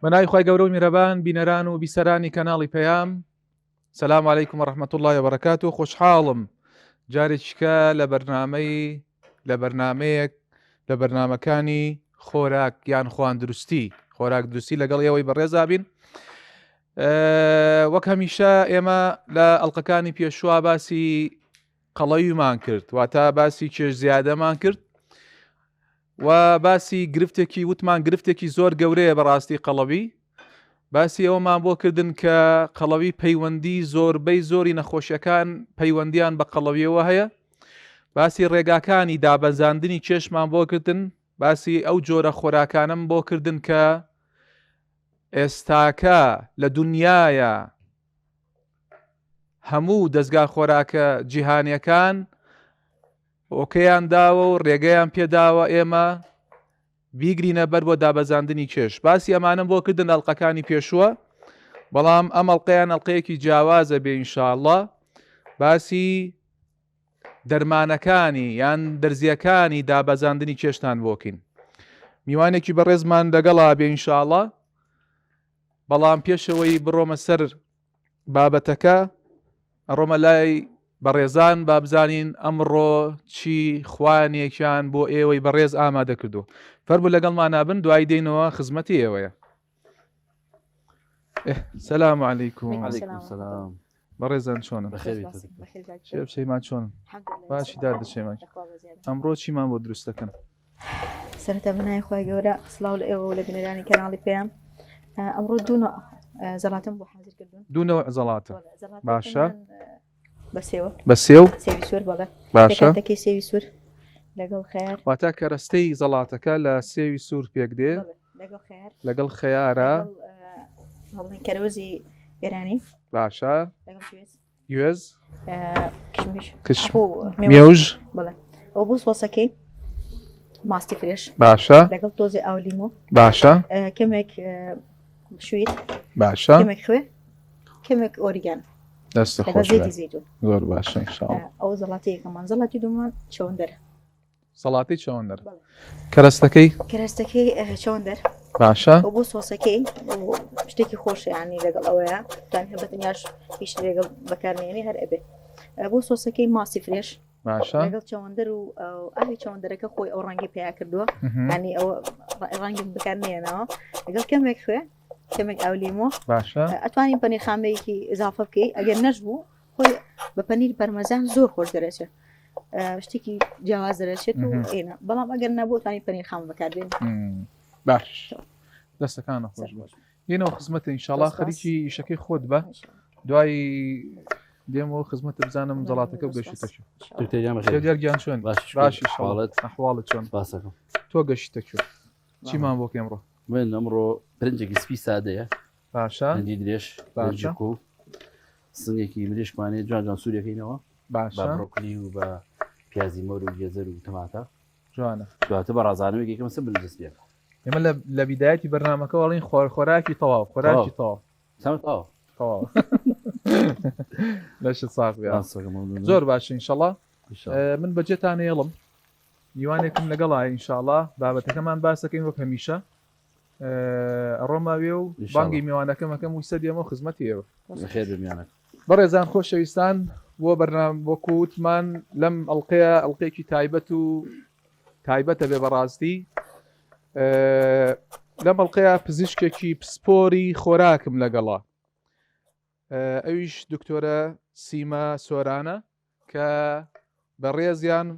بەناوی خوای گەورە و میرەبان بینەران و بیسەرانی کەناڵی پەیام سلام علیکم و رحمة الله و بەرەکاته خۆشحاڵم جارێکیکە لە بەرنامەی لە بەرنمەیەک لە بەرنمەکانی خۆراک یان خواندروستی خۆراک دروستی لەگەڵ ئێوەی بەڕێزابین وەک هەمیشە ئێمە لە ئەڵلقەکانی پێشوە باسی قەڵەویمان کرد واتە باسی کێش زیادەمان کرد و باسی گرفتێکی وتمان گرفتێکی زۆر گەورەیە بەڕاستی قەڵەوی باسی ئەومان بۆ کردن کە قەڵەوی پەیوەندی زۆربەی زۆری نەخۆشیەکان پەیوەندیان بە قەڵەویەوە هەیە باسی ڕێگاکانی دابەزاندنی کێشمان بۆ کردن باسی ئەو جۆرە خۆراکانم بۆ کردن کە ئێستاکە لە دنیاە هەموو دەستگا خۆراکە جیهانیەکان ئۆکەیان داوە و ڕێگەیان پێداوە ئێمە بیگرینە بەر بۆ دابەزاندنی کێش باسی ئەمانم بۆ کردن ئەڵلقەکانی پێشووە بەڵام ئەم ئەڵلقەیان ئەڵلقەیەکی جیاوازە بێ ئینشاءله باسی دەرمانەکانی یان دەرزیەکانی دابەزاندنی کێشتان بۆکەین میوانێکی بەڕێزمان لەگەڵا بێ ئینشاءله بەڵام پێشەوەی بڕۆمە سەر بابەتەکە ئەڕۆمە لای بەڕێزان با بزانین ئەمڕۆ چی خوانێکیان بۆ ئێوەی بەڕێز ئامادە کردو فەرموو لەگەڵمان نابن دوای دێنەوە خزمەتی ئێوەیە سلام علیکم سلام بەڕێزان چۆنن شێمان چۆن باشی دار دەشێمان ئەمڕۆ چیمان بۆ دروست دەکەن سەرەتا بەناوی خوای گەورە سڵاو لە ئێوە و لە بینەرانی کەناڵی پەیام ئەمڕۆ دوو نوع زەڵاتم بۆ حازر کردوون دوو نوع زەڵاتە باشە بە سێوە بە سێو سێوی سوور بەڵێ باشە پێکهاتەکەی سێوی سوور لەگەڵ خەیار واتە کەرەستەی زەڵاتەکە لە سێوی سوور پێک دێ بەڵێ، لەگەڵ خەیار لەگەڵ خەیارە لەگەڵ ئە، هەڵڵین کەرەوزی ئێرانی باشە لەگەڵ گوێز گوێز کشمیش کش مێوژ بڵێ ئەو بۆ سۆسەکەی ماستی fresh باشە لەگەڵ تۆزی ئاو لیمۆ باشە کەمێک شویر باشە کەمێک خوێ کەمێک ئۆریگان دەست لەگەڵ خۆش زەیتی زەیتون زۆر باشە ئینشاءاللە ئەو زەڵاتی یەکەمان زەڵاتی دوومان چەوەندەر سەڵاتی چەوەندەر کەرەستەکەی کەرەستەکەی چەوەندەر باشە بۆ سۆسەکەی شتێکی خۆشیانی لەگەڵ ئەوەیە تان هەبە تەنیاش هیچ لەگەڵ بەکارنێنی هەر ئەبێ بۆ سۆسەکەی ماسی fresh باشە لەگەڵ چەوەندەر و ئاوی چەوەندەرەکە خۆی ئەو ڕەنگی پیا کردووە ینی ئەوە ڕەنگی بەکارنێنەوە لەگەڵ کەمێک خوێ کەمێک ئاو لیمۆ باشە ئەتوانین پەنیر خامەیەکی ئضافە بکەی ئەگەر نەش بوو خۆی بە پەنیر پەرمەزان زۆر خۆش دەرەچێت شتێکی جیاواز دەرەچێت و ئێنە بەڵام ئەگەر نەبوو توانی پەنیر خام بەکاربێن باش دەستەکانە خۆش بێت دێنەوە خزمەتە ئینشاڵا خەریکی ئیشەکەی خۆت بە دوای دێمەوە خزمەتە بزانم زەڵاتەکە گەشتە دیار گیان چۆن باشی شڵت ئەحواڵت چۆن باسەکەم تۆ گەشتە کوێ چیمان بۆ ئەمڕۆ من ئەمڕۆ برنجێکی سپی سادەیە باشە برنجی درێژ باشە قوڵ سنگێکی مریشکمانەیە جوان جوان سوورەکەینەوە باشە بە بڕۆکلی و بە پیازی مۆر و گێزەر و تەماتە جوانە دواتر بە ڕازانەوەی یەکەم سە برنجە سپیەکە ئێمە لە لە بیدایەتی بەرنامەکە وەڵین خۆر خۆراکی تەواو خۆراکی تەواو سەمە تەواو تەواو لەشت ساغ بێ سپاسەکەم مەمنونم. زۆر باشە ئینشەڵا ئینشاڵڵا. من بەجێتان ئێڵم میوانێکم لەگەڵا ئینشاڵا بابەتەکەمان باسەکەین وەک هەمیشە ئەڕۆمە وێ و بانگی میوانەکەم ئەکەم و سەر دێمەوە خزمەتی ئێوە. بەخێر بێ میوانەکەم. بەڕێزان خۆشەویستان بۆ بەرنام وەکو وتمان لەم ئەڵلقەیە ئەڵلقەیەکی تایبەت و تایبەتە بێ بەڕاستی لەم ئەڵلقەیە پزیشکێکی پسپۆری خۆراکم لەگەڵا ئەویش دکتۆرە سیما سۆرانە کە بەڕێزیان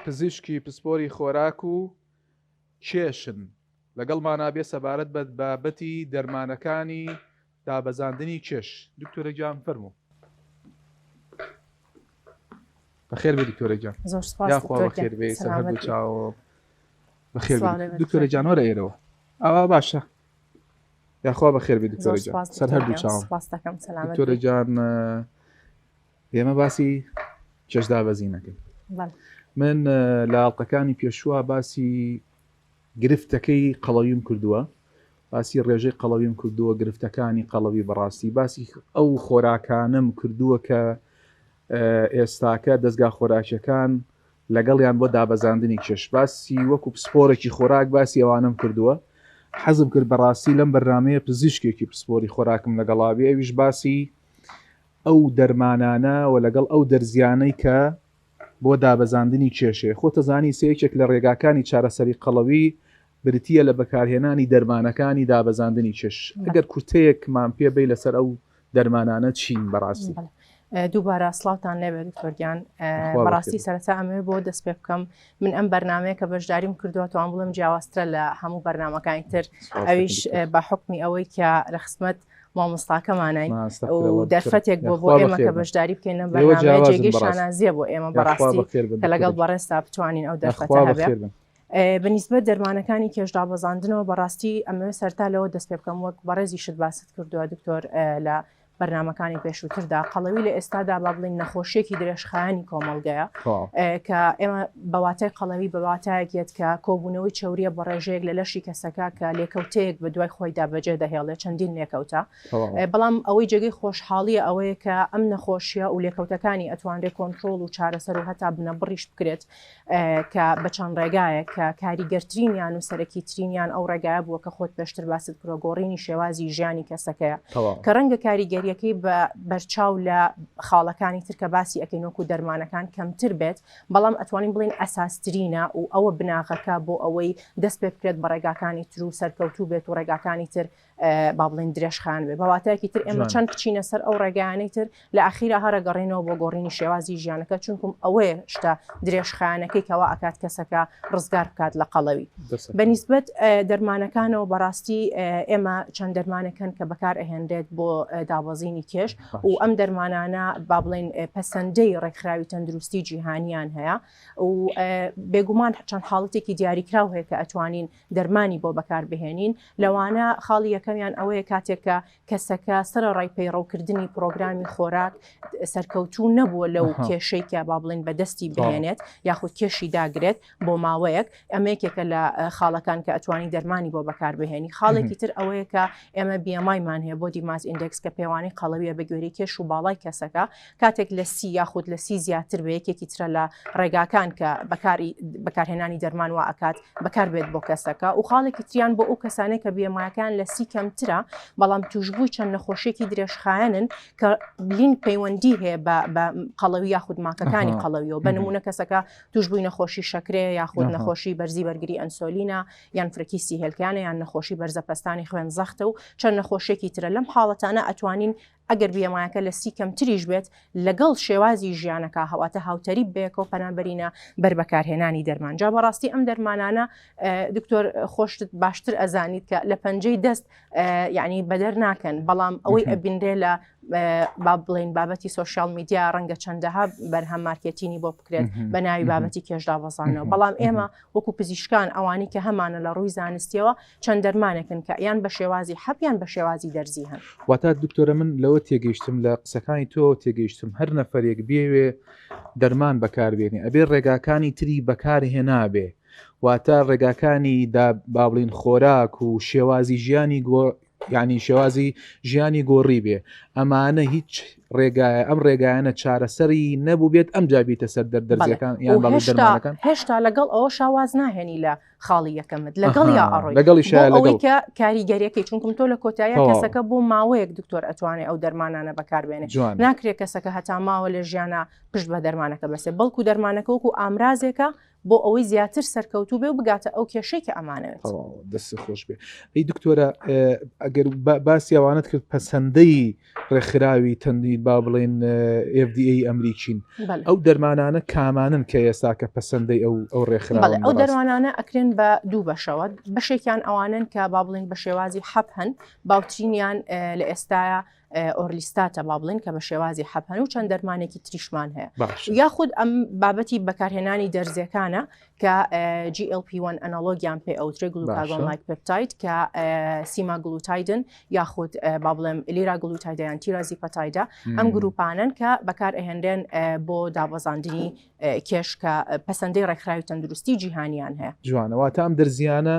پزیشکی پسپۆری خۆراک و کێشن لەگەڵمانا بێ سەبارەت بە بابەتی دەرمانەکانی دابەزاندنی کێش دکتۆرە گیان فەرموو. بەخێر بێ دکتۆرە گیان. زۆر سپاس یاخوا دکتۆر بەخێر گیان بێ سەر سەلامەت هەردوو بی. چاوەوە بەخێر سڵاو بێ لێ بێ دکتۆرە دکتۆر گیان وەرە ئێرەوە ئاوا باشە یاخوا بەخێر بێ زۆر دکتۆرە گیان سپاس سەر دکتۆر هەردوو گیان چاوم سپاس دەکەم سەلامەت دکتۆرە بی. گیان ئێمە باسی کێشدابەزینەکەین من لە ئەڵلقەکانی پێشووە باسی گرفتەکەی قەڵەویم کردووە باسی ڕێژەی قەڵەویم کردووە گرفتەکانی قەڵەوی بەڕاستی باسی ئەو خۆراکانم کردووە کە ئێستاکە دەستگا خۆراکیەکان لەگەڵیان بۆ دابەزاندنی کێش باسی وەکو پسپۆرێکی خۆراک باسی ئەوانم کردووە. حەزم کرد بەڕاستی لەم بەرنامەیە پزیشکێکی پسپۆری خۆراکم لەگەڵابێ ئەویش باسی ئەو دەرمانانە و لەگەڵ ئەو دەرزیانەی کە بۆ دابەزاندنی کێشێ خۆتەزانی سێ یەکێک لە ڕێگاکانی چارەسەری قەڵەوی بریتییە لە بەکارهێنانی دەرمانەکانی دابەزاندنی کێش ئەگەر کورتەیەکمان پێ بەی لەسەر ئەو دەرمانانە چین بەڕاستی؟ دووبارە سڵاوتان لێبێت دکتۆر گیان بەڕاستی سەرەتا ئەمەوێ بۆ دەست پێ بکەم من ئەم بەرنمەیە کە بەشداریم کردووە توان بڵێم جیاوازترە لە هەموو بەرنمەکانی تر ئەویش بە حکمی ئەوەی کە لە خزمەت مامۆستاکەمانین و دەرفەتێک بۆ بۆ ئێمە کە بەشداری بکەین لەم بەرنامەیە جێگەی شانازیە بۆ ئێمە بەڕاستی کە لەگەڵ بەڕێزتا بتوانین ئەو دەرفەتە هەبێ. بەنیسبەت دەرمانەکانی کێشدابەزاندنەوە بەڕاستی ئەمەوێ سەرتا لەوە دەست پێ بکەم وەک بەڕێزیشت باست کردووە دکتۆر لە بەرنمەکانی پێشووتردا قەڵەوی لە ئێستادا با بڵین نەخۆشیێکی درێژخایەنی کۆمەڵگەیە کە ئێمە بەواتای قەڵەوی بەواتایەک یەت کە کۆبوونەوەی چوریە بە ڕێژەیەک لە لەشی کەسەکە کە لێکەوتەیەک بە دوای خۆیدا بەجێ دەهێڵێت چەندین لێکەوتە بەڵام ئەوەی جێگەی خۆشحاڵیە ئەوەیە کە ئەم نەخۆشیە و لێکەوتەکانی ئەتوانرێت کۆنترۆڵ و چارەسەر و هەتا بنەبڕیش بکرێت کە بە چەند ڕێگایەک کە کاریگەرترینیان و سەرەکیترینیان ئەو ڕێگایە بووە کە خۆت پێشتر باست کرۆ گۆڕینی شێوازی ژیانی کەسەکەیە کە ڕەنگە کاریگەریەکەی بە بەرچاو لە خاڵەکانی تر کە باسی ئەەکەین وەکو دەرمانەکان کەمتر بێت بەڵام ئەتوانین بڵین ئەساسترینە و ئەوە بناغەکە بۆ ئەوەی دەست پێ بکرێت بە ڕێگاکانی تر و سەرکەوتوو بێت و ڕێگاکانی تر با بڵێین درێژخایەن بێ بە واتایەکی تر ئێمە چەند بچینە سەر ئەو ڕێگایانەی تر لە ئاخیرا هەرە گەڕێنەوە بۆ گۆڕینی شێوازی ژیانەکە چونکم ئەوەیە شتە درێژخایەنەکەی کەوا ئەکات کەسەکە ڕزگار بکات لە قەڵەوی بەنیسبەت دەرمانەکانەوە بەڕاستی ئێمە چەند دەرمانەکەن کە بەکار ئەهێنرێت بۆ دابەزینی کێش و ئەم دەرمانانە با بڵێن پەسەندەی ڕێکخراوی تەندروستی جیهانیان هەیە و بێگومان چەند حاڵەتێکی دیاریکراو هەیە کە ئەتوانین دەرمانی بۆ بەکاربهێنین، لەوانە خاڵی یەکەمیان ئەوەیە کاتێک کە کەسەکە سەرەڕای پەیڕەوکردنی پرۆگرامی خۆراک سەرکەوتوو نەبووە لەو کێشەی کە با بڵێن بەدەستی بهێنێت یاخود کێشی داگرێت بۆ ماوەیەک ئەمە یەکێکە لە خاڵەکان کە ئەتوانی دەرمانی بۆ بەکاربهێنی خاڵێکی تر ئەوەیە کە ئێمە BMI مان هەیە body mass index کە پێوانی قەڵەویە بە گوێرەی کێش و باڵای کەسەکە کاتێک لە 30 یاخود لە 30 زیاتر بە یەکێکی ترە لە ڕێگاکان کە بەکاری بەکارهێنانی دەرمان وا ئەکات بەکاربێت بۆ کەسەکە و خاڵێکی تریان بۆ ئەو کەسانەی کە BMI ەکان لە 30 کەمترە بەڵام توشبووی چەند نەخۆشیێکی درێژخایەنن کە لینک پەیوەندی هەیە بە قەڵەوی یاخود ماکەکانی قەڵەویەوە بە نمونە کەسەکە توشبووی نەخۆشی شەکرەیە یاخود نەخۆشی بەرزی بەرگری ئەنسۆلینە یان فرەکیستی هێلکانە یان نەخۆشی بەرزەپەستانی خوێن زەختە و چەند نەخۆشیێکی ترە لەم حاڵەتانە ئەتوانین ئەگەر BMI ەکە لە 30 کەمتریش بێت لەگەڵ شێوازی ژیانەکە هەواتە هاوتەریب بەیەکەوە پەنا بەرینە بەر بەکارهێنانی دەرمان جا بەڕاستی ئەم دەرمانانە دکتۆر خۆشت باشتر ئەزانیت کە لە پەنجەی دەست یعنی بەدەر ناکەن بەڵام ئەوەی ئەبینرێ لە با بڵین بابەتی social media ڕەنگە چەندەها بەرهەم مارکێتینی بۆ بکرێت بە ناوی بابەتی کێشدابەزانەوە بەڵام ئێمە وەکو پزیشکان ئەوانی کە هەمانە لە ڕووی زانستیەوە چەند دەرمانێکن کە یان بە شێوازی حەب یان بە شێوازی دەرزی هەن. واتا دکتۆرە من لەوە تێگەیشتم لە قسەکانی تۆ تێگەیشتم هەر نەفەرێک بیەوێ دەرمان بەکاربێنێ ئەبێ ڕێگاکانی تری بەکار هێنابێ واتە ڕێگاکانی دا با بڵین خۆراک و شێوازی ژیانی گۆ یعنی شێوازی ژیانی گۆڕی بێ ئەمانە هیچ ڕێگایە ئەم ڕێگایانە چارەسەری نەبوو بێت ئەم جابیتە سەر دەردەرزیەکان یان دەرمانەکان هێشتا لەگەڵ ئەوە شاواز ناهێنی لە خاڵی یەکەمت لەگەڵ یا ئەڕۆی لەگەڵی ئەوەی کە کاریگەریەکەی چونکم تۆ لە کۆتایە کەسەکە بۆ ماوەیەک دکتۆر ئەتوانێ ئەو دەرمانانە بەکاربێنێ ناکرێت کەسەکە هەتا ماوە لە ژیانە پشت بە دەرمانەکە بەسێ بەڵکو دەرمانەکە وەکو ئامرازێکە بۆ ئەوەی زیاتر سەرکەوتوو بێ و بگاتە ئەو کێشەی کە ئەمانەوێت. دەست خۆش بێ ئەی دکتۆرە ئەگەر باسی ئەوانت کرد پەسەندەی ڕێکخراوی تەندی با بڵێن FDA ئەمریکین ئەو دەرمانانە کامانن کە ئێستا کە پەسەندەی ئەو ئەو ڕێکخراوە ئەو دەرمانانە ئەکرێن بە دوو بەشەوە بەشێکیان ئەوانن کە با بڵێن بە شێوازی حەپ هەن باوترینیان لە ئێستاە orlistat ە با بڵێن کە بە شێوازی حەپ هەن و چەند دەرمانێکی تریشمان هەیە یاخود ئەم بابەتی بەکارهێنانی دەرزیەکانە کە GLP-1 analog یان پێ ئەوترێ glucagon like peptide کە semaglutide ن یاخود با بڵێم liraglutide ە یان tirzepatide ە ئەم گروپانن کە بەکار ئەهێنرێن بۆ دابەزاندنی کێش کە پەسەندەی ڕێکخراوی تەندروستی جیهانیان هەیە. جوانە واتە ئەم دەرزیانە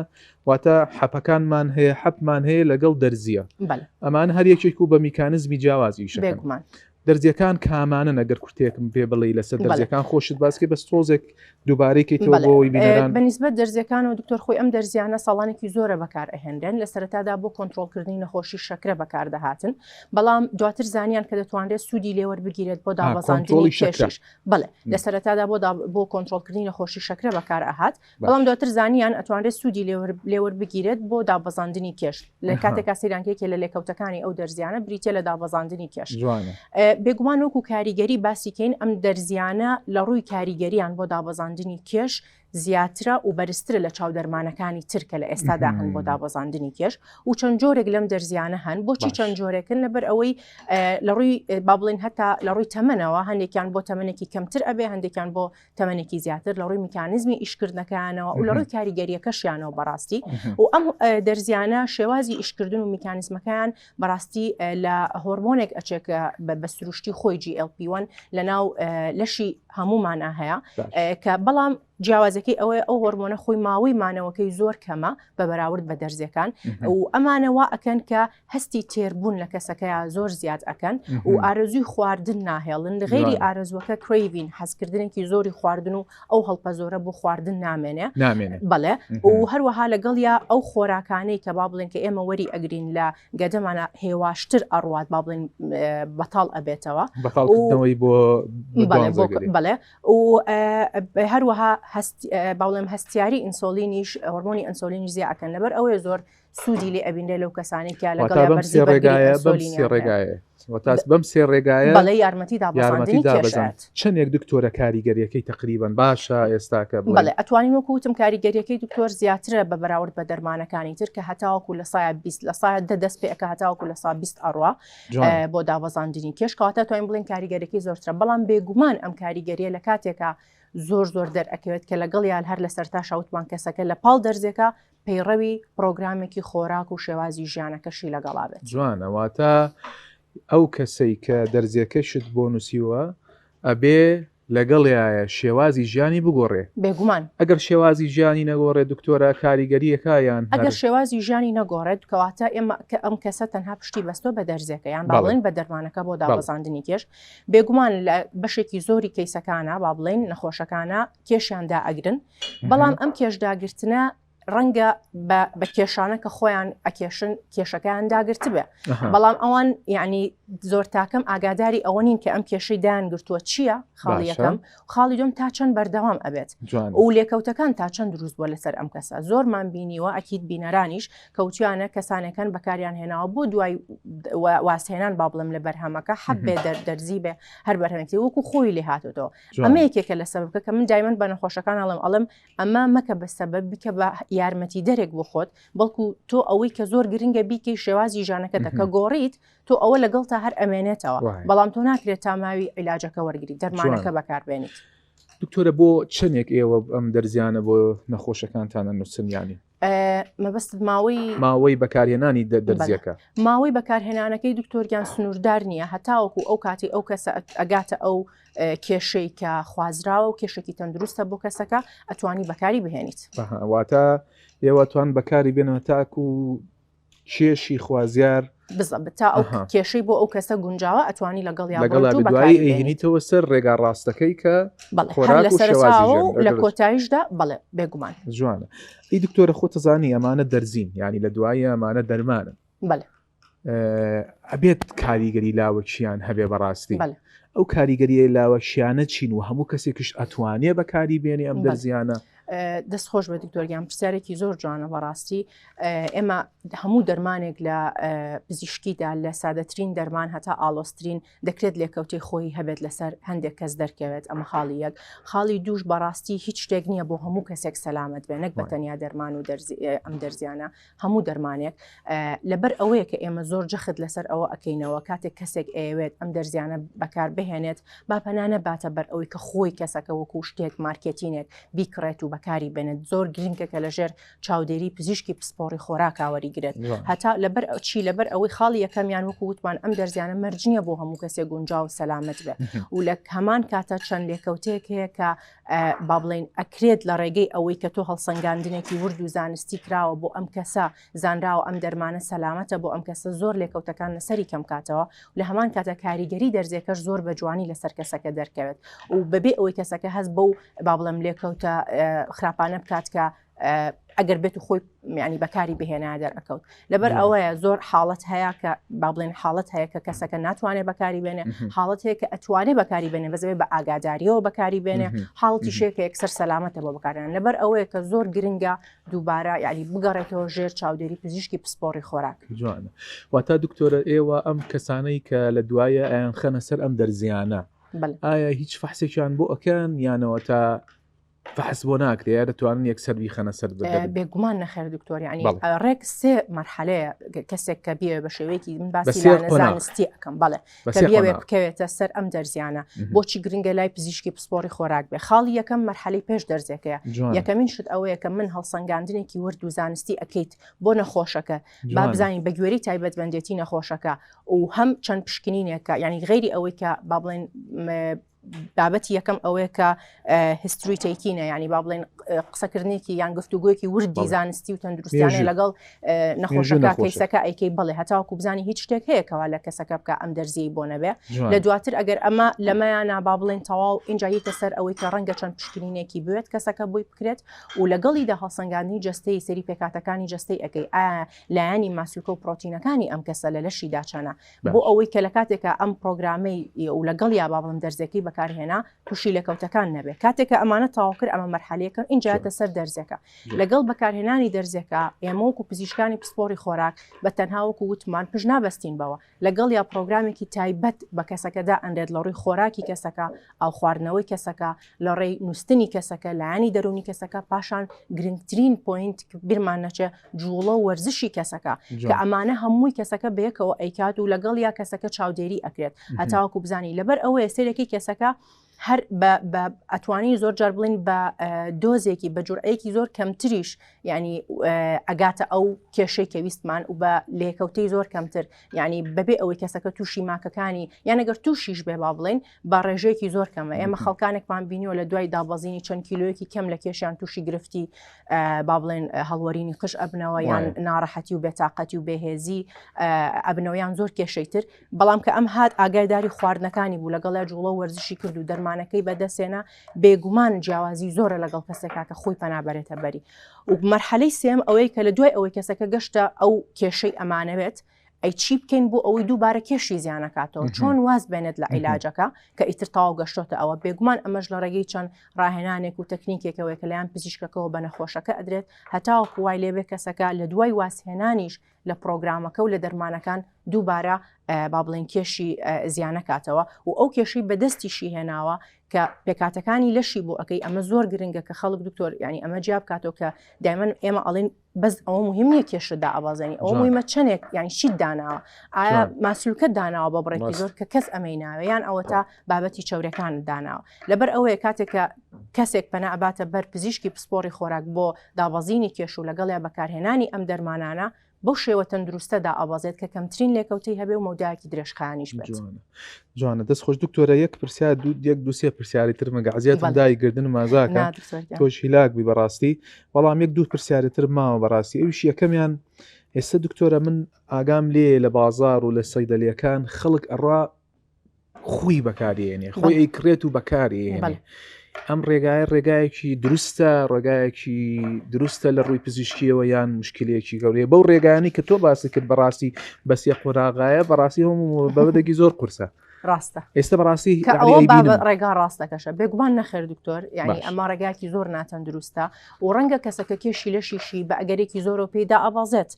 واتە حەپەکانمان هەیە حەپمان هەیە لەگەڵ دەرزیە ئەمان هەر یەکێک و بە میکانزمی جیاواز ئیشەکەن. بێگومان. دەرزیەکان کامانەن ئەگەر کورتێکم پێ بڵێی لەسەر دەرزیەکان خۆشت باسکەی بەس تۆزێک دووبارەی کەیتەوە بۆ ئەوەی بینەران بەنیسبەت دەرزیەکانەوە دکتۆر خۆی ئەم دەرزیانە ساڵانێکی زۆرە بەکار ئەهێنرێن لە سەرەتادا بۆ کۆنترۆڵکردنی نەخۆشی شەکرە بەکار دەهاتن بەڵام دواتر زانیان کە دەتوانرێت سوودی لێوەربگیرێت بۆ دابەزاندنی کێشیش بەڵێ لە سەرەتادا بۆ بۆ کۆنترۆڵکردنی نەخۆشی شەکرە بەکار ئەهات بەڵام دواتر زانیان ئەتوانرێت سوودی لێوەربگیرێت بۆ دابەزاندنی کێش لە کاتێکا سەیرانکێکێ لە لێکەوتەکانی ئەو دەرزیانە بریتە لە دابەزاندنی کێش بێگومان وەکو کاریگەری باسیکەین ئەم دەرزیانە لە ڕووی کاریگەریان بۆ دابەزاندنی کێش زیاترە و بەرزترە لە چاو دەرمانەکانی تر کە لە ئێستادا هەن بۆ دابەزاندنی کێش و چەند جۆرێک لەم دەرزیانە هەن بۆچی چەند جۆرێکن لەبەر ئەوەی لە ڕووی با بڵێن هەتا لە ڕووی تەمەنەوە هەندێکیان بۆ تەمەنێکی کەمتر ئەبێ هەندێکیان بۆ تەمەنێکی زیاتر لە ڕووی میکانیزمی ئیشکردنەکەیانەوە و لە ڕووی کاریگەریەکەشیانەوە بەڕاستی و ئەم دەرزیانە شێوازی ئیشکردن و میکانیزمەکەیان بەڕاستی لە هۆرمۆنێک ئەچێک بە سروشتی خۆی GLP-1 لە ناو لەشی هەمومانە هەیە کە بەڵام جیاوازەکەی ئەوەیە ئەو هۆرمۆنە خۆی ماوەی مانەوەکەی زۆر کەمە بە بەراورد بە دەرزیەکان و ئەمانە وا ئەکەن کە هەستی تێربوون لە کەسەکەیا زۆر زیاد ئەکەن و ئارەزووی خواردن ناهێڵن غێری ئارەزوەکە craving حەزکردنێکی زۆری خواردن و ئەو هەڵپە زۆرە بۆ خواردن نامێنێ نامێنێ بەڵێ و هەروەها لەگەڵیا ئەو خۆراکانەی کە با بڵێن کە ئێمە وەری ئەگرین لە گەدەمانە هێواشتر ئەڕوات با بڵێن بەتاڵ ئەبێتەوە بەتاڵکردنەوەی بۆ بەڵێ و هەروەها با بڵێم هەستیاری ئینسۆلینیش هۆرمۆنی ئینسۆلینیش زیاد ئەکەن لەبەر ئەوەیە زۆر سوودی لێ ئەبینرێ لەو کەسانەی کە لەگەڵ واتە بەم سێ ڕێگایە بەم سێ ڕێگایە واتە بەم سێ ڕێگایە بەڵێ یارمەتی دابەزاندنی کێشات. چەندێک دکتۆرە کاریگەریەکەی تقریبا باشە ئێستاکە بڵێ؟ بەڵێ ئەتوانین وەکو وتم کاریگەریەکەی دکتۆر زیاترە بە بەراورد بە دەرمانەکانی تر کە هەتاوەکو لە سایە 20 لە سایە دە دەست پێ ئەکا هەتاوەکو لە سا 20 ئەڕوا بۆ دابەزاندنی کێش کەواتە توانین بڵێن کاریگەریەکەی زۆرترە بەڵام بێگومان ئەم کاریگەریە لە کاتێکا زۆر زۆر دەرئەکەوێت کە لەگەڵیان هەر لە سەرتاشا وتمان کەسەکە لە پاڵ دەرزێکە پەیڕەوی پڕۆگرامێکی خۆراک و شێوازی ژیانەکەشی لەگەڵا بێت. جوانە واتە ئەو کەسەی کە دەرزیەکەشت بۆ نووسیوە ئەبێ لەگەڵیایە شێوازی ژیانی بگۆڕێ. بێگومان. ئەگەر شێوازی ژیانی نەگۆڕێ دکتۆرە کاریگەریەکە یان هەر. ئەگەر شێوازی ژیانی نەگۆڕێت کەواتە ئێمە کە ئەم کەسە تەنها پشتی بەستوە بە دەرزیەکە یان با بڵێین بە دەرمانەکە بۆ دابەزاندنی کێش بێگومان لە بەشێکی زۆری کەیسەکانە با بڵێین نەخۆشەکانە کێشیان دائەگرن بەڵام ئەم کێشداگرتنە ڕەنگە بە کێشانە کە خۆیان ئەکێشن کێشەکەیان داگرتبێ بەڵام ئەوان یعنی زۆر تاکەم ئاگاداری ئەوە نین کە ئەم کێشەی دایان گرتووە چییە خاڵی یەکەم خاڵی دوم تا چەند بەردەوام ئەبێت و لێکەوتەکان تا چەند دروست بووە لەسەر ئەم کەسە زۆرمان بینیوە ئەکید بینەرانیش کەوتیانە کەسانەکان بەکاریان هێناوە بۆ دوای واسهێنان با بڵم لە بەرهەمەکە حەب بێ دەرزی بێ هەر بەرهەمێکی وەکو خۆی لێ هاتوتەوە ئەمە یەکێکە لە سەبەبکە کە من دایمەن بە نەخۆشەکان ئەڵم ئەڵم ئەمە مەکە بە سەبەب بیکە بە یارمەتی دەرێک بۆ خۆت بەڵکو تۆ ئەوەی کە زۆر گرنگە بیکەی شێوازی ژانەکەتە کە گۆڕیت تۆ ئەوە لەگەڵ تا هەر ئەمێنێتەوە بەڵام تۆ ناکرێت تا ماوی عیلاجەکە وەرگری دەرمانەکە بەکاربێنیت. دکتۆرە بۆ چەندێک ئێوە ئەم دەرزیانە بۆ نەخۆشەکانتانە نووسن ینی مەبەستت ماوەی ماوەی بەکارهێنانی دەرزیەکە ماوەی بەکارهێنانەکەی دکتۆریان سنووردار نییە هەتاوەکو ئەو کاتی ئەو کەسە ئەگاتە ئەو کێشەی کە خوازراوە و کێشێکی تەندروستە بۆ کەسەکە ئەتوانی بەکاری بهێنیت واتە ئێوە توان بەکاری بێنەوە تاکو کێشی خوازیار بزەبت تا ئەو کێشەی بۆ ئەو کەسە گونجاوە ئەتوانی لەگەڵ یا لەگەڵ دوایی ئەیهێنیتەوە سەر ڕێگا ڕاستەکەی کە خۆراک و شێوازی لە کۆتاییشدا بەڵێ بێگومان جوانە ئی دکتۆرە خۆتەزانی ئەمانە دەرزین ینی لە دوایی ئەمانە دەرمانن بەڵێ ئەبێت کاریگەری لاوەکیان هەبێ بەڕاستی ئەو کاریگەریە لاوەکیانە چین و هەموو کەسێکش ئەتوانێ بەکاری بێنێ ئەم دەرزیانە دەست خۆش بە دکتۆرگیان پرسیارێکی زۆر جوانە بەڕاستی ئێمە هەموو دەرمانێک لە پزیشکیدا لە سادەترین دەرمان هەتا ئاڵۆسترین دەکرێت لێکەوتەی خۆی هەبێت لەسەر هەندێک کەس دەرکەوێت ئەمە خاڵی یەک خاڵی دووش بەڕاستی هیچ شتێک نییە بۆ هەموو کەسێک سەلامت بێ نەک بە تەنیا دەرمان و ئەم دەرزیانە هەموو دەرمانێک لەبەر ئەوەیە کە ئێمە زۆر جەخت لەسەر ئەوە ئەکەینەوە کاتێک کەسێک ئەیەوێت ئەم دەرزیانە بەکار بهێنێت با پەنا نەباتە بەر ئەوەی کە خۆی کەسەکە وەکو شتێک مارکێتینێک بیکڕێت و. بەکاری بێنێت زۆر گرنگە کە لەژێر چاودێری پزیشکی پسپۆڕی خۆراکا وەریگرێت هەتا لەبەر چی لەبەر ئەوەی خاڵی یەکەمیان وەکو وتمان ئەم دەرزیانە مەرج نییە بۆ هەموو کەسێک گونجاو و سەلامەت بێ و لە هەمان کاتە چەند لێکەوتەیەک هەیە کە با بڵێین ئەکرێت لە ڕێگەی ئەوەی کە تۆ هەڵسەنگاندنێکی ورد و زانستی کراوە بۆ ئەم کەسە زانراوە ئەم دەرمانە سەلامەتە بۆ ئەم کەسە زۆر لێکەوتەکان لەسەری کەم کاتەوە لە هەمان کاتە کاریگەری دەرزیەکەش زۆر بە جوانی لەسەر کەسەکە دەرکەوێت و بەبێ ئەوەی کەسەکە هەست بەو با بڵێم لێکەوتە خراپانە بکات کە ئەگەر بێت و خۆی ینی بەکاری بهێنا دەرەکەوت لەبەر ئەوەیە زۆر حاڵەت هەیە کە با بڵێن حاڵەت هەیە کە کەسەکە ناتوانێت بەکاری بێنێ حاڵەت هەیە کە ئەتوانێت بەکاری بێنێ بەزەوێ بە ئاگاداریەوە بەکاری بێنێ حاڵەتی شێکە یەکسەر سەلامەتە بۆ بەکارێن لەبەر ئەوەیە کە زۆر گرنگە دووبارە یعنی بگەڕێتەوە ژێر چاودێری پزیشکی پسپۆڕی خۆراک. جوانە واتا دکتۆرە ئێوە ئەم کەسانەی کە لە دوایە ئەیان خەنە سەر ئەم دەرزیانە ئایا هیچ فەحسێکیان بۆ ئەکەن یانەوە تا فحس بۆ ناکرێ یا دەتوانن یەکسەر بیخەنە سەر بێگومان نەخێر دکتۆر ینی ڕێک سێ مەرحەلەیە کەسێک کە بێ بە شێوەیەکی من باسی زانستی ئەەکەم بەڵێ کە بیەوێ بکەوێتە سەر ئەم دەرزیانە بۆچی گرنگە لای پزیشکی پسپۆڕی خۆراک بێ خاڵی یەکەم مەرحەلەی پێش دەرزیەکەیە یەکەمین شت ئەوەیە کە من هەڵسەنگاندنێکی ورد و زانستی ئەکەیت بۆ نەخۆشەکە با بزانین بە گوێرەی تایبەتمەندێتی نەخۆشەکە و هەم چەند پشکنینێکە یعنی غەیری ئەوەی کە با بڵێن بابەتی یەکەم ئەوەیە کە history taking ە ینی با بڵێن قسەکردنێکی یان گفتوگویەکی وردی زانستی و تەندروستیانە لەگەڵ نەخۆشەکە کەیسەکە ئەیکەی بڵێ هەتاوەکو بزانی هیچ شتێک هەیە کەوا لە کەسەکە بکە ئەم دەرزیەی بۆ نەبێ لە دواتر ئەگەر ئەمە لەمەیانە با بڵێن تەواو اینجا یتە سەر ئەوەی کە ڕەنگە چەند پشکنینێکی بوێت کەسەکە بۆی بکرێت و لەگەڵیدا هەڵسەنگاندنی جەستەی سەری پێکاتەکانی جەستەی ئەەکەی ئایا لایەنی ماسولکە و پرۆتینەکانی ئەم کەسە لە لەشیدا چەنە بۆ ئەوەی کە لە کاتێکا ئەم پرۆگرامەی و لەگەڵ یا با بڵێم دەرزەکەی بەکارهێنا تووشی لێکەوتەکان نەبێت کاتێکە ئەمانە تەواو کرد ئەمە مەرحەلەیەکە ئینجا سەر دەرزەکە لەگەڵ بەکارهێنانی دەرزەکە ئێمە وەکو پزیشکانی پسپۆڕی خۆراک بە تەنها وەکو وتمان پشت نابەستین بەوە لەگەڵ یا پرۆگرامێکی تایبەت بە کەسەکەدا ئەنرێت لە ڕووی خۆراکی کەسەکە ئاو خواردنەوەی کەسەکە لە ڕێی نووستنی کەسەکە لایەنی دەروونی کەسەکە پاشان گرنگترین point بیرمان نەچێ جوڵە و وەرزشی کەسەکە کە ئەمانە هەمووی کەسەکە بەیەکەوە ئەیکات و لەگەڵ یا کەسەکە چاودێری ئەکرێت هەتاوەکو بزانی لەبەر ئەوەیە سەیرەکەی کەسەکە هەر ئەتوانی زۆر جار بڵین بە دۆزێکی بە جورئەیەکی زۆر کەمتریش ینی ئەگاتە ئەو کێشەی کە ویستمان و بە لێکەوتەی زۆر کەمتر ینی بەبێ ئەوەی کەسەکە تووشی ماکەکانی یان ئەگەر تووشیش بێ با بڵێن بە ڕێژەیەکی زۆر کەمە ئێمە خەڵکانێکمان بینیوە لە دوای دابەزینی چەند کیلۆیەکی کەم لە کێشیان تووشی گرفتی با بڵێن هەڵوەرینی قژ ئەبنەوە یان ناڕەحەتی و بێتاقەتی و بێهێزی ئەبنەوە یان زۆر کێشەی تر بەڵام کە ئەم هات ئاگاداری خواردنەکانی بوو لەگەڵیا جوڵە وەرزشی کرد و دەرمانەکەی بەدەستێنا بێگومان جیاوازی زۆرە لەگەڵ کەسێکا کە خۆی پەنابەرێتە بەری و مەرحەلەی سێم ئەوەی کە لە دوای ئەوەی کەسەکە گەشتە ئەو کێشەی ئەمانەوێت ئەی چی بکەین بۆ ئەوەی دووبارە کێشی زیانەکاتەوە چۆن واز بێنێت لە عیلاجەکە کە ئیتر تەواو گەشتۆتە ئەوە بێگومان ئەمەش لە ڕێگەی چەند ڕاهێنانێک و تەکنیکێکەوەی کە لەیان پزیشکەکەەوە بە نەخۆشەکە ئەدرێت هەتاوەکو وای لێبێ کەسەکە لە دوای وازهێنانیش لە پرۆگرامەکە و لە دەرمانەکان دووبارە با بڵێن کێشی زیانەکاتەوە و ئەو کێشەی بەدەستیشی هێناوە کە پێکاتەکانی لەشی بۆ ئەەکەی ئەمە زۆر گرنگە کە خەڵک دکتۆر ینی ئەمە جیا بکاتەوە کە دایمەن ئێمە ئەڵێن بەس ئەوە مهم نییە کێشت دائەبەزێنی ئەوە مهمە چەندێک یان چیت داناوە ئایا ماسولکە داناوە بە بڕێکی زۆر کە کەس ئەمەی ناوێ یان ئەوە تا بابەتی چەورەکانت داناوە لەبەر ئەوەیە کاتێک کە کەسێک پەنا ئەباتە بەر پزیشکی پسپۆڕی خۆراک بۆ دابەزینی کێش و لەگەڵیا بەکارهێنانی ئەم دەرمانانە بەو شێوە تەندروستە دائەبەزێت کە کەمترین لێکەوتەی هەبێ و مەودایەکی درێژخایەنیش بێت. جوانە جوانە دەست خۆش دکتۆرە یەک پرسیار دوو یەک دوو سێ پرسیاری تر مەگە عەزیەتم دای گردن مازاکە تۆش هیلاک بی بەڕاستی بەڵام یەک دوو پرسیاری تر ماوە بەڕاستی ئەویش یەکەمیان ئێستا دکتۆرە من ئاگام لێ لە بازار و لە سەیدەلیەکان خەڵک ئەڕا خۆی بەکارێنێ خۆی ئەیکڕێت و بەکارێنێ ئەم ڕێگایە ڕێگایەکی دروستە ڕێگایەکی دروستە لە ڕووی پزیشکیەوە یان مشکلەیەکی گەورەیە بەو ڕێگانی کە تۆ باسی کرد بەڕاستی بەسیە قۆناغایە بەڕاستی هەموو بەبدەکی زۆر قورسە ڕاستە ئێستا بەڕاستی ڕێگا ڕاستەکەشە بێگومان نەخێر دکتۆر یعنی ئەمە ڕێگاکی زۆر ناتەندروستە و ڕەنگە کەسەکە کێشی لەشیشی بە ئەگەرێکی زۆرەوە پێیدا ئەبەزێت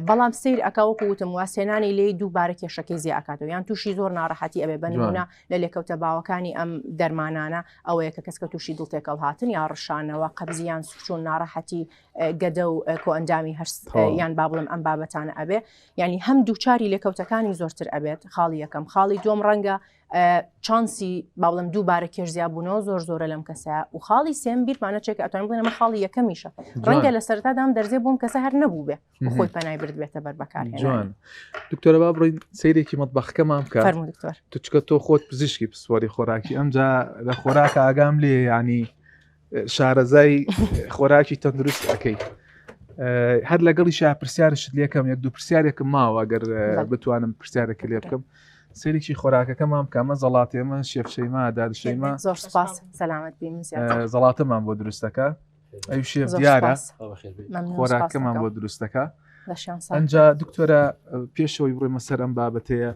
بەڵام سیر ئەکا وەکو وتم واسێنانی لێی دووبارە کێشەکەی زیاد ئەکاتەوە یان تووشی زۆر ناڕەحەتی ئەبێ بە نمونە لە لێکەوتە باوەکانی ئەم دەرمانانە ئەوەیە کە کەسکە تووشی دڵتێکەڵ هاتن یا ڕشانەوە قەبزیان سوچون ناڕەحەتی گەدە و کۆئەندامی هەرس یان با بڵێم ئەم بابەتانە ئەبێ یعنی هەم دووچاری لێکەوتەکانی زۆرتر ئەبێت خاڵی یەکەم خاڵی دووەم ڕەنگە chance ی با بڵێم دووبارە کێش زیابوونەوە زۆر زۆرە لەم کەسە و خاڵی سێم بیرمانە چێک ئەتوانین بڵێن ئەمە خاڵی یەکەمیشە ڕەنگە لە سەرەتادا ئەم دەرزیە بۆم کەسە هەر نەبوو بێ و خۆی پەنای برد بێتە بەر بەکارهێنانی. جوان دکتۆرە با بڕۆین سەیرێکی مەتبەخەکەمان بکە فەرموو دکتۆر. تو چکە تۆ خۆت پزیشکی پسپۆری خۆراکی ئەمجا لە خۆراکە ئاگام لێ ینی شارەزای خۆراکی تەندروست ئەەکەی هەر لەگەڵی شا پرسیارشت لەکەم یەک دوو پرسیارێکم ماوە ئەگەر بتوانم پرسیارێکە لێ بکەم سەیرێکی خۆراکەکەمان بکەمە زەڵاتێمە شێفشەیما دادشەیما زۆر سپاس سەلامەت بی زەڵاتەمان بۆ دروستەکە ئەو شێف دیارە خۆراکەمان بۆ دروستەکە ئەجا دکتۆرە پێشەوەی بڕێمە سەر ئەم بابەتەیە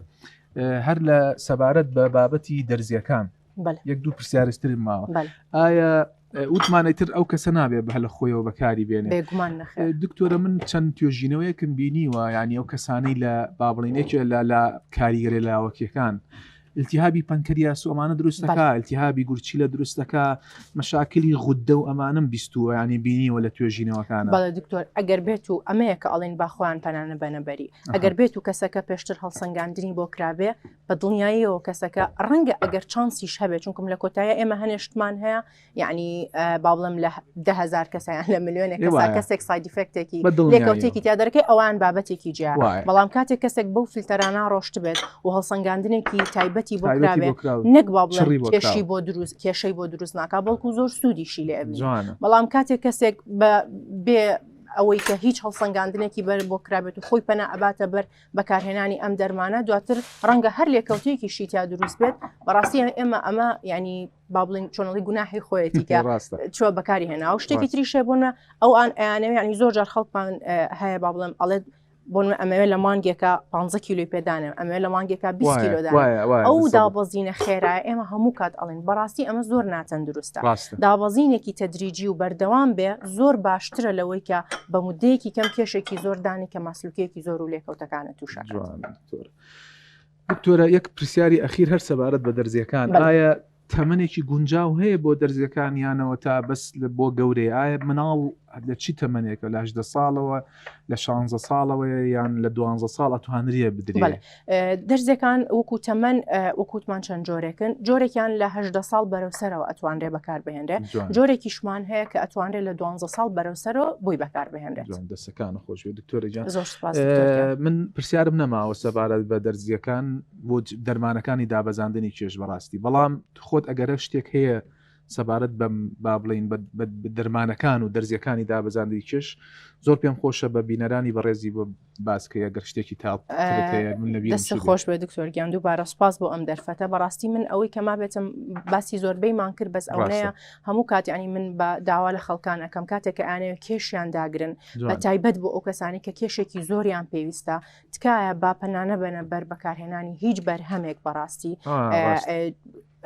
هەر لە سەبارەت بە بابەتی دەرزیەکان یەک دوو پرسیارشترم ماوە ئایا وتمانەی تر ئەو کەسە نابێ بە لە خۆیەوە بەکاری بێنێ دکتۆرە من چەند توێژینەوەیەکم بینیوە ینی ئەو کەسانەی لە بابڵینێکێ لە لە کاریگەرە لاوەکیەکان التهابی پەنکریاس و ئەمانە دروست دەکا التهابی گورچیلە دروست دەکا مەشاکلی غودە و ئەمانم بیستووە ینی بینیوە لە توێژینەوەکانە. بەڵێ دکتۆر ئەگەر بێت و ئەمەیە کە ئەڵێن با خۆیان پەنا نەبەنە بەری ئەگەر بێت و کەسەکە پێشتر هەڵسەنگاندنی بۆ کرابێ بە دڵنیاییەوە کەسەکە ڕەنگە ئەگەر chance یش هەبێت چونکم لە کۆتایە ئێمە هەنێشتمان هەیە یعنی با بڵێم لە دههزار کەسیان لە ملیۆنێک کەسا کەسێک side effect ێکی لێکەوتێکی تیا دەرەکەی ئەوان بابەتێکی جیا بەڵام کاتێک کەسێک بەو فلتەرانە ڕۆشت بێت و هەڵسەنگاندنێکی تایبەتی بۆ کرابێت نەک با بڵێم کێشی بۆ دروست کێشەی بۆ دروست ناکا بەڵکو زۆر سوودیشی لێ ئەبینێ بەڵام کاتێک کەسێک بە بێ ئەوەی کە هیچ هەڵسەنگاندنێکی بەر بۆ کرابێت و خۆی پەنا ئەباتە بەر بەکارهێنانی ئەم دەرمانە دواتر ڕەنگە هەر لێکەوتەیەکیشی تیا دروست بێت بەڕاستی ئێمە ئەمە ینی با بڵین چۆنڵی گوناحی خۆیەتی کە چوە بەکاری هێنا و شتێکی تریشە بۆنە ئەو ئان ئەیانەوە ینی زۆر جار خەڵکمان هەیە با بڵێم ئەڵێت بۆن ئەمەوێت لە مانگێکە 15 کیلۆی پێدانم ئەمەوێت لە مانگێکە 20 کیلۆ ئەو دابەزینە خێرایە ئێمە هەموو کات ئەڵێن بەڕاستی ئەمە زۆر ناتەندروستە دابەزینێکی تەدریجی و بەردەوام بێ زۆر باشترە لەوەی کە بە مدەیەکی کەم کێشێکی زۆر دانی کە ماسلوکێکی زۆر و لێکەوتەکانە تووشە. دکتۆرە یەک پرسیاری ئەخیر هەر سەبارەت بە دەرزیەکان ئایا تەمەنێکی گونجاو هەیە بۆ دەرزیەکان یانەوە تا بەس بۆ گەورەیە ئایا مناڵ لە چی تەمەنێکە لە هەژدە ساڵەوە لە شانزە ساڵەوەیە یان لە دوانزە ساڵ ئەتوانریە بدرێت دەرزیەکان وەکو تەمەن وەکوتمان چەند جۆرێکن جۆرێکیان لە هەژدە ساڵ بەرەو سەرەوە ئەتوانرێ بەکار بهێنرێ جۆرێکیشمان هەیە کە ئەتوانرێت لە دوانزە ساڵ بەرەو سەرەوە بۆی بەکار بهێنرێت دەسەکان خۆش بێت دکتۆرە گیان زۆر سپاس من پرسیارم نەماوە سەبارەت بە دەرزیەکان بۆ دەرمانەکانی دابەزاندنی کێش بەڕاستی بەڵام خۆت ئەگەرە شتێک هەیە سەبارەت بەم با بڵین بە دەرمانەکان و دەرزیەکانی دابەزاندنی کێش زۆر پێم خۆشە بە بینەرانی بەڕێزی بۆ باسکەی ئەگەر شتێکی تا من لە دەست خۆش بێ دکتۆر گیان دووبارە سپاس بۆ ئەم دەرفەتە بەڕاستی من ئەوەی کە مابێتم باسی زۆربەیمان کرد بەس ئەوەیە هەموو کاتیانی من بە داوا لە خەڵکان ئەەکەم کاتێک کە ئەیانەوێت کێشیان داگرن بە تایبەت بۆ ئەو کەسانی کە کێشێکی زۆریان پێویستە تکایە با پەنانە بەنە بەر بەکارهێنانی هیچ بەرهەمێک بەڕاستی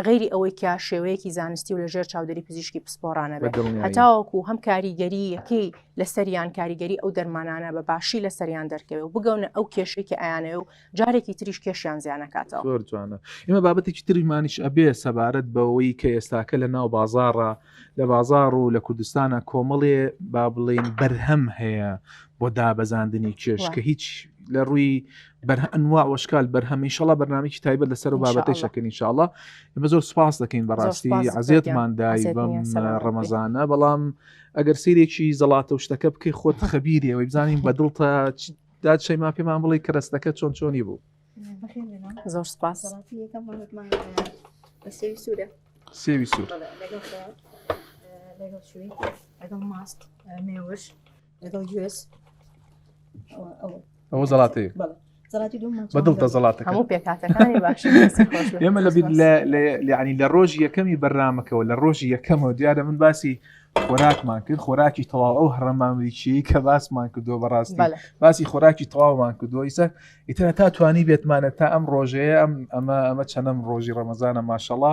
غەیری ئەوەی کە شێوەیەکی زانستی و لەژێر چاودێری پزیشکی پسپۆڕانە بێت هەتاوەکو هەم کاریگەری یەکەی لەسەریان کاریگەری ئەو دەرمانانە بە باشی لەسەریان دەرکەوێ و بگەونە ئەو کێشەی کە ئەیانەوێ و جارێکی تریش کێشیان زیانەکاتەوە. زۆر جوانە ئێمە بابەتێکی تریمانیش ئەبێ سەبارەت بەوەی کە ئێستاکە لە ناو بازاڕە لە بازاڕ و لە کوردستانە کۆمەڵێ با بڵێین بەرهەم هەیە بۆ دابەزاندنی کێش کە هیچ لە ڕووی بەرهەنوا وەشکال بەرهەم ئینشەڵا بەرنمێکی تایبەت لەسەر و بابەتی شەکەن ئینشاءڵا ئێمە زۆر سپاس دەکەین بەڕاستی عزیێتمان دای بەم ڕەمەزانە بەڵام ئەگەر سیرێکی زەڵاتە و شتەکە بکەی خۆت خەبیری ئەوەی بزانین بە دڵتە داد شەیما پێمان بڵێ کەرەستەکە چۆن چۆنی بوو زۆر سپاس سێوی سوورە سێوی سوور لەگەڵ شوێ لەگەڵ ماست مێوش لەگەڵ گوێز ئەوە زەڵاتەیە بە دڵتە زەڵاتەکە هەموو پێکهاتەکانی باش ئێمە لە بیر لەعنی لە ڕۆژی یەکەمی بەرنامەکەەوە لە ڕۆژی یەکەمەوە دیارە من باسی خۆراکمان کرد خۆراکی تەواو ئەو هەڕەمامریکیی کە باسمان کردووە بەڕاستی باسی خۆراکی تەواومان کردووە ئیسا ئیتر تا توانی بێتمانە تا ئەم ڕۆژەیە ئەم ئەمە ئەمە چەنەم ڕۆژی ڕەمەزانە ماشەڵا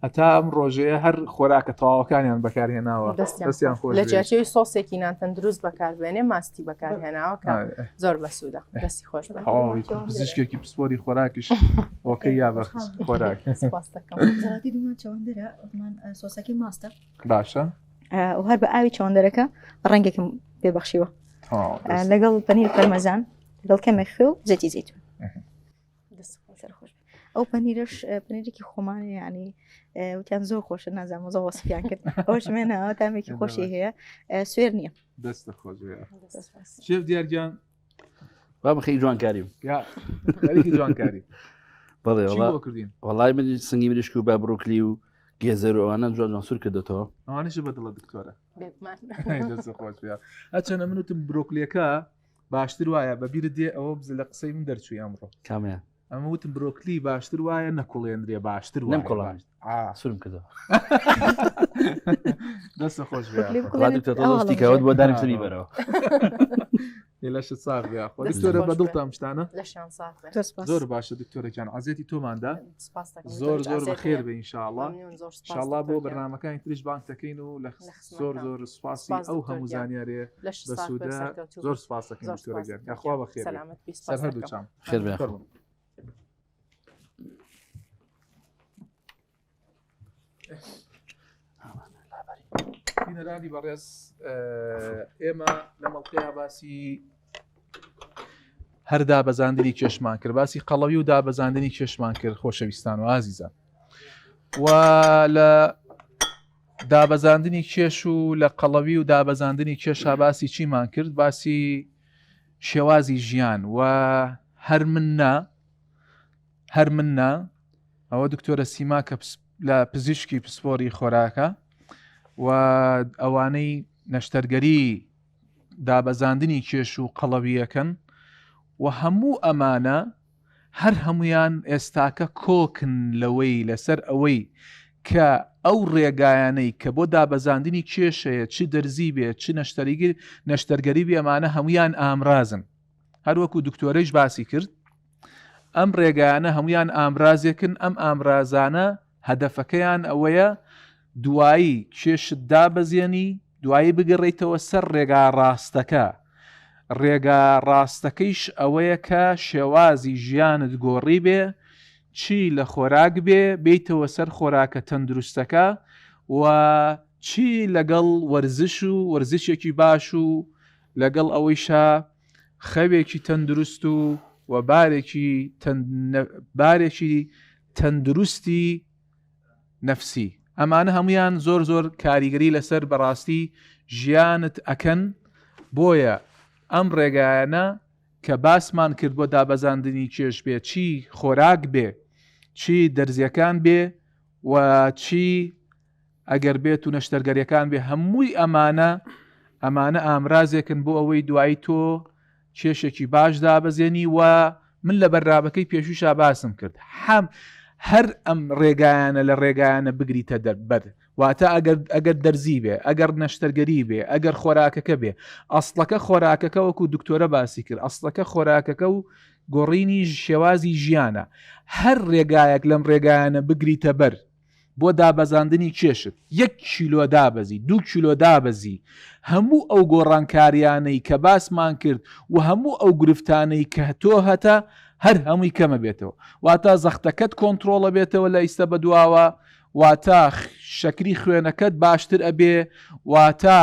هەتا ئەم ڕۆژەیە هەر خۆراکە تەواوەکانیان بەکارهێناوە دەستیان خۆش لە جیاتی سۆسێکی ناتەندروست بەکاربێنێ ماستی بەکارهێناوە کە زۆر بەسوودە دەستی خۆش پزیشکێکی پسپۆری خۆراکیش ئۆکەی یا بەخت خۆراک سۆسەکەی ماستە باشە و هەر بە ئاوی چەوەندەرەکە ڕەنگێکم پێبەخشیوە لەگەڵ پەنیر پەرمەزان لەگەڵ کەمێک خوێ و زەتی زەیتون. ئەو پەنیرەش پەنیرێکی خۆمانە یعنی وتیان زۆر خۆشە نازانم زۆر وەسفیان کرد ئەوش مێنەوە تامێکی خۆشی هەیە سوێر نییە دەست خۆش شێف دیارگیان با بخی جوانکاریم جوانکاری بەڵێ وەڵای من سنگی مریشک و بە بڕۆکلی و گێزەر و ئەوانە جوان جوان سوور کردێتەوە ئەوانیش بەدڵە دکتۆرە هەچەنە من وتم برۆکلیەکە باشتر وایە بە بیرت دێ ئەوە بز لە قسەی من دەرچووی ئەمڕۆ کامیان ئەمە وتم برۆکلی باشتر وایە نەکوڵێنرێ باشتر وایە نەمکوڵان سوورم کردەوە دەستە خۆش دکتۆر بۆ دارم سەری بەرەوە لەشت ساغ بێ خۆ دکتۆرە بە دڵتان شتانە زۆر باشە دکتۆرەکان عزیەتی تۆماندا زۆر زۆر بەخێر بێ ئینشاءاللە ئینشاءاللە بۆ بەرنامەکانی تریش بانگ دەکەین و لە زۆر زۆر سوپاسی ئەو هەموو زانیارێ بەسوودە زۆر سوپاس دەکەین دکتۆرەگیان یاخوا بەخێر سەر هەردوو چاوم خێر بێ. بینەرانی بەڕێز ئێمە لە مەڵقەیە باسی هەر دابەزاندنی کێشمان کرد باسی قەڵەوی و دابەزاندنی کێشمان کرد خۆشەویستان و ئازیزان و لە دابەزاندنی کێش و لە قەڵەوی و دابەزاندنی کێشا باسی چیمان کرد باسی شێوازی ژیان و هەر من نا هەر من نا ئەوە دکتۆرە سیما کە لە پزیشکی پسپۆری خۆراکە و ئەوانەی نەشتەرگەری دابەزاندنی کێش و قەڵەویەکەن و هەموو ئەمانە هەر هەمویان ئێستاکە کۆکن لەوەی لەسەر ئەوەی کە ئەو ڕێگایانەی کە بۆ دابەزاندنی کێشەیە چ دەرزی بێ چ نەشتەریگر نەشتەرگەری بێ ئەمانە هەمویان ئامرازن هەروەکو دکتۆرەیش باسی کرد ئەم ڕێگایانە هەمویان ئامرازێکن ئەم ئامرازانە هەدەفەکەیان ئەوەیە دوایی کێشت دابەزێنی دوایی بگەڕێیتەوە سەر ڕێگا ڕاستەکە ڕێگا ڕاستەکەیش ئەوەیە کە شێوازی ژیانت گۆڕی بێ چی لە خۆراک بێ بیتەوە سەر خۆراکە تەندروستەکە و چی لەگەڵ وەرزش و وەرزشێکی باش و لەگەڵ ئەوەیشا خەوێکی تەندروست و و بارێکی بارێکی تەندروستی نەفسی ئەمانە هەمویان زۆر زۆر کاریگەری لەسەر بەڕاستی ژیانت ئەکەن بۆیە ئەم ڕێگایانە کە باسمان کرد بۆ دابەزاندنی کێش بێ چی خۆراک بێ چی دەرزیەکان بێ و چی ئەگەر بێت و نەشتەرگەریەکان بێ هەمووی ئەمانە ئەمانە ئامرازێکن بۆ ئەوەی دوایی تۆ کێشێکی باش دابەزێنی و من لە بەرنامەکەی پێشووشا باسم کرد حەم هەر ئەم ڕێگایانە لە ڕێگایانە بگریتە دەربەر واتە ئەگەر ئەگەر دەرزی بێ ئەگەر نەشتەرگەری بێ ئەگەر خۆراکەکە بێ ئەسڵەکە خۆراکەکە وەکو دکتۆرە باسی کرد ئەسڵەکە خۆراکەکە و گۆڕینی شێوازی ژیانە هەر ڕێگایەک لەم ڕێگایانە بگریتە بەر بۆ دابەزاندنی کێشت یەک کیلۆ دابەزی دوو کیلۆ دابەزی هەموو ئەو گۆڕانکاریانەی کە باسمان کرد و هەموو ئەو گرفتانەی کە تۆ هەتە هەر هەمووی کەمە بێتەوە واتە زەختەکەت کۆنتترۆڵە بێتەوە لە ئیستا بەدواوە واتە شەکری خوێنەکەت باشتر ئەبێ واتە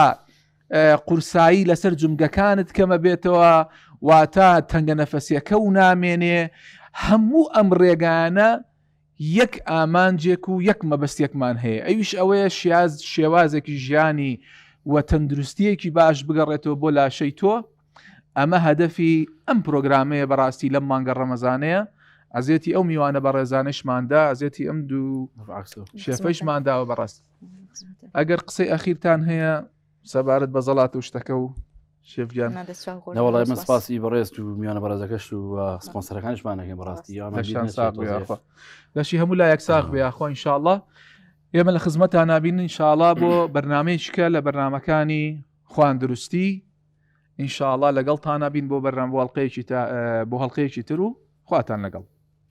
قورسایی لەسەر جومگەکانت کەمە بێتەوە واتە تەنگە نەفەسیەکە و نامێنێ هەموو ئەم ڕێگانە یەک ئامانجێک و یەک مەبەستێکمان هەیە ئەویش ئەوەیە شیاز شێوازێکی ژیانی و تەندروستیەکی باش بگەڕێتەوە بۆ لاشەی تۆ ئەمە هەدەفی ئەم پرۆگرامەیە بەڕاستی لەم مانگە ڕەمەزانەیە ئەزێتی ئەو میوانە بەڕێزانەشماندا ئەزێتی ئەم دوو شێفەشمانداوە بەڕاست ئەگەر قسەی ئەخیرتان هەیە سەبارەت بە زەڵات و شتەکە و شێف گیان. نەوەڵای من سپاسی بەڕێزت و میوانە بەڕێزەکەشت و سپۆنسەرەکانیشمان ئەکەین بەڕاستی یامان بیر لەشتان نەچێت ساغ بێ تۆزێ. یاخوا لەشی هەموو لایەک ساغ بێ یاخوا ئینشاءاللە ئێمە لە خزمەتان نابین ئینشاءاللە بۆ بەرنامەیەکە لە بەرنامەکانی خواندروستی ئینشاءاللە لەگەڵتان نابین بۆ بەرنامە بۆ هەڵقەیەکی تا بۆ هەڵقەیەکی تر و خواتان لەگەڵ.